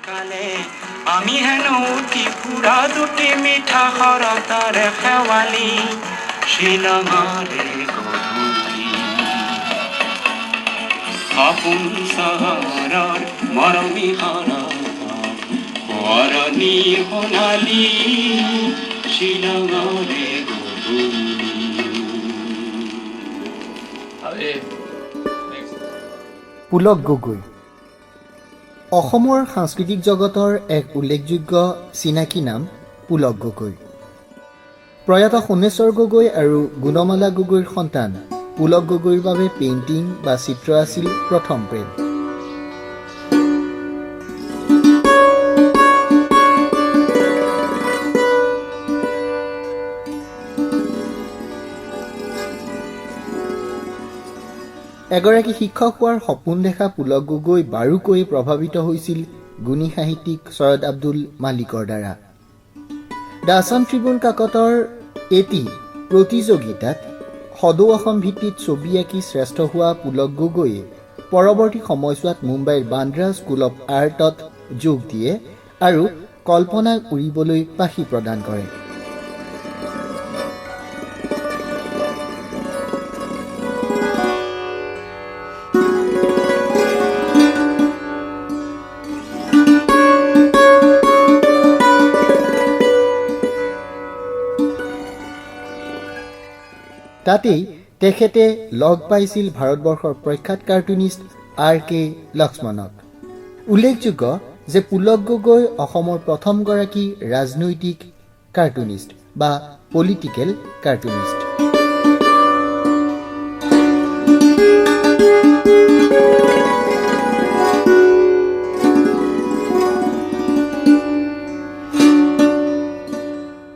কালে আমি হেনো উটি ফুৰা দুটি মিঠা শৰতৰে শেৱালি শ্বিলঙৰে গধূলি। সপোন চহৰৰ মৰমী শৰতৰ সোঁৱৰণি সোণালী শ্বিলঙৰে গধূলি। পুলক গগৈ অসমৰ সাংস্কৃতিক জগতৰ এক উল্লেখযোগ্য চিনাকি নাম। পুলক গগৈ প্ৰয়াত সোণেশ্বৰ গগৈ আৰু গুণমালা গগৈৰ সন্তান। পুলক গগৈৰ বাবে পেইণ্টিং বা চিত্ৰ আছিল প্ৰথম প্ৰেম। এগৰাকী শিক্ষক হোৱাৰ সপোন দেখা পুলক গগৈ বাৰুকৈয়ে প্ৰভাৱিত হৈছিল গুণী সাহিত্যিক চৈয়দ আব্দুল মালিকৰ দ্বাৰা। The Assam Tribune কাকতৰ এটি প্ৰতিযোগিতাত সদৌ অসম ভিত্তিত ছবি আঁকি শ্ৰেষ্ঠ হোৱা পুলক গগৈয়ে পৰৱৰ্তী সময়ছোৱাত মুম্বাইৰ বান্দ্ৰা স্কুল অৱ আৰ্টত যোগ দিয়ে আৰু কল্পনাক উৰিবলৈ পাখি প্ৰদান কৰে। তাতেই তেখেতে লগ পাইছিল ভাৰতবৰ্ষৰ প্ৰখ্যাত কাৰ্টুনিষ্ট আৰ কে লক্ষ্মণক। উল্লেখযোগ্য যে পুলক গগৈ অসমৰ প্ৰথমগৰাকী ৰাজনৈতিক কাৰ্টুনিষ্ট বা পলিটিকেল কাৰ্টুনিষ্ট।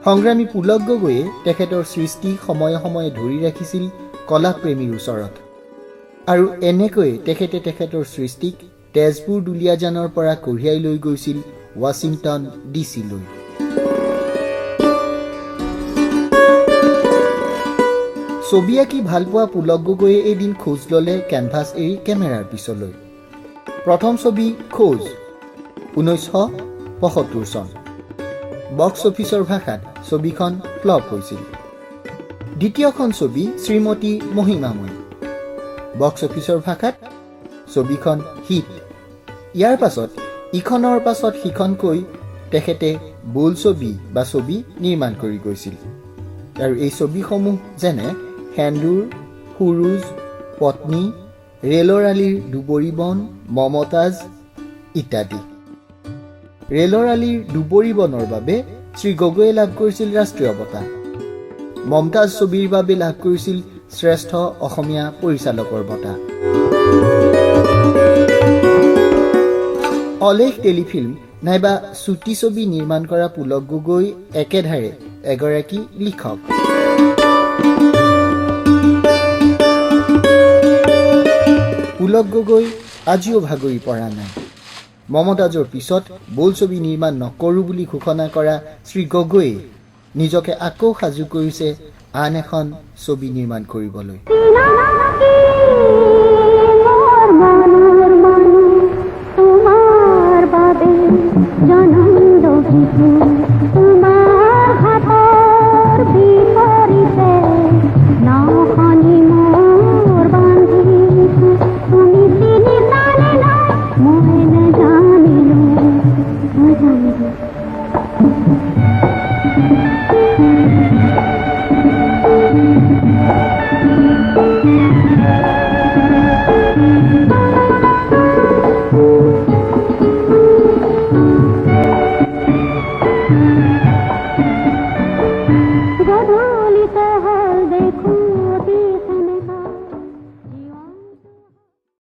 সংগ্ৰামী পুলক গগৈয়ে তেখেতৰ সৃষ্টি সময়ে সময়ে ধৰি ৰাখিছিল কলাপ্ৰেমীৰ ওচৰত আৰু এনেকৈয়ে তেখেতে তেখেতৰ সৃষ্টিক তেজপুৰ দুলীয়াজানৰ পৰা কঢ়িয়াই লৈ গৈছিল ৱাশ্বিংটন ডি চিলৈ। ছবি আঁকি ভালপোৱা পুলক গগৈয়ে এদিন খোজ ল'লে কেনভাছ এৰি কেমেৰাৰ পিছলৈ। প্ৰথম ছবি খোজ 1975 চন। বক্স অফিচৰ ভাষাত ছবিখন ফ্লপ হৈছিল। দ্বিতীয়খন ছবি শ্ৰীমতী মহিমাময়ী, বক্স অফিচৰ ভাষাত ছবিখন হিট। ইয়াৰ পাছত ইখনৰ পাছত সিখনকৈ তেখেতে বোলছবি বা ছবি নিৰ্মাণ কৰি গৈছিল আৰু এই ছবিসমূহ যেনে সেন্দুৰ, সুৰুজ, পত্নী, ৰেলৰ আলিৰ দুবৰি বন, মমতাজ ইত্যাদি। ৰেলৰ আলিৰ দুবৰি বনৰ বাবে শ্ৰী গগৈয়ে লাভ কৰিছিল ৰাষ্ট্ৰীয় বঁটা। মমতাজ ছবিৰ বাবে লাভ কৰিছিল শ্ৰেষ্ঠ অসমীয়া পৰিচালকৰ বঁটা। অলেখ টেলিফিল্ম নাইবা চুটি ছবি নিৰ্মাণ কৰা পুলক গগৈ একেধাৰে এগৰাকী লিখক। পুলক গগৈ আজিও ভাগৰি পৰা নাই। মমতাজৰ পিছত বোলছবি নিৰ্মাণ নকৰোঁ বুলি ঘোষণা কৰা শ্ৰী গগৈয়ে নিজকে আকৌ সাজু কৰিছে আন এখন ছবি নিৰ্মাণ কৰিবলৈ।